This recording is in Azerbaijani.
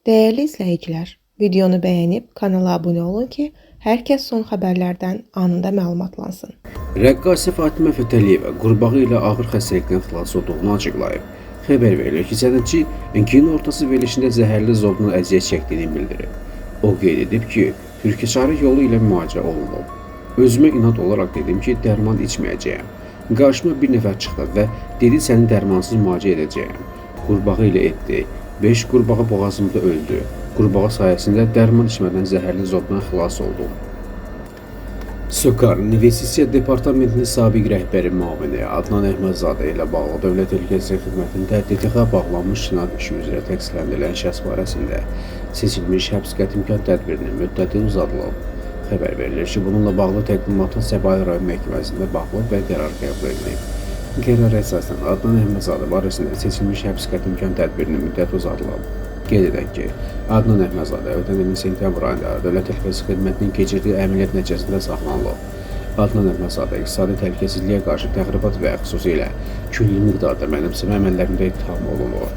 Dəyərli izləyicilər, videonu bəyənib kanala abunə olun ki, hər kəs son xəbərlərdən anında məlumatlansın. Rəqqasə Fatimə Fətəliyeva qurbağa ilə ağır xəstəlikdən xilas olduğunu açıqlayıb. Xəbər verilir ki, sənətçi gün ortası verilişində zəhərli zobdan əziyyət çəkdiyini bildirib. O qeyd edib ki, Türkiçarı yolu ilə müalicə olunub. Özümə inad olaraq dedim ki, dərman içməyəcəyəm. Qarşıma bir nəfər çıxdı və dedi səni dərmansız müalicə edəcəyəm. Qurbağa ilə etdi. 5 qurbağa boğazımda öldü. Qurbağa sayəsində dərman içmədən zəhərli zobdan xilas oldum. SOCAR İnvestisiya Departamentinin sabiq rəhbəri müavini Adnan Əhmədzadə ilə bağlı Dövlət Təhlükəsizlik Xidmətində DTX bağlanmış cinayət işi üzrə təqsirləndirilən şəxs barəsində seçilmiş həbs qətimkan tədbirinin müddəti uzadılıb. Xəbər verilir ki, bununla bağlı təqdimata Səbail rayon məhkəməsində baxılıb və qərar qəbul edilib. Qərara əsasən Adnan Əhmədzadə barəsində seçilmiş həbs qətimkan tədbirinin müddəti uzadılıb. Qeyd edək ki, Adnan Əhmədzadə ötən ilin sentyabr ayında Dövlət Təhlükəsizlik Xidmətinin keçirdiyi əməliyyat nəticəsində saxlanılıb. Adnan Əhmədzadə iqtisadi təhlükəsizliyə qarşı təxribat və xüsusilə külli miqdarda mənimsəmə əməllərində ittiham olunur.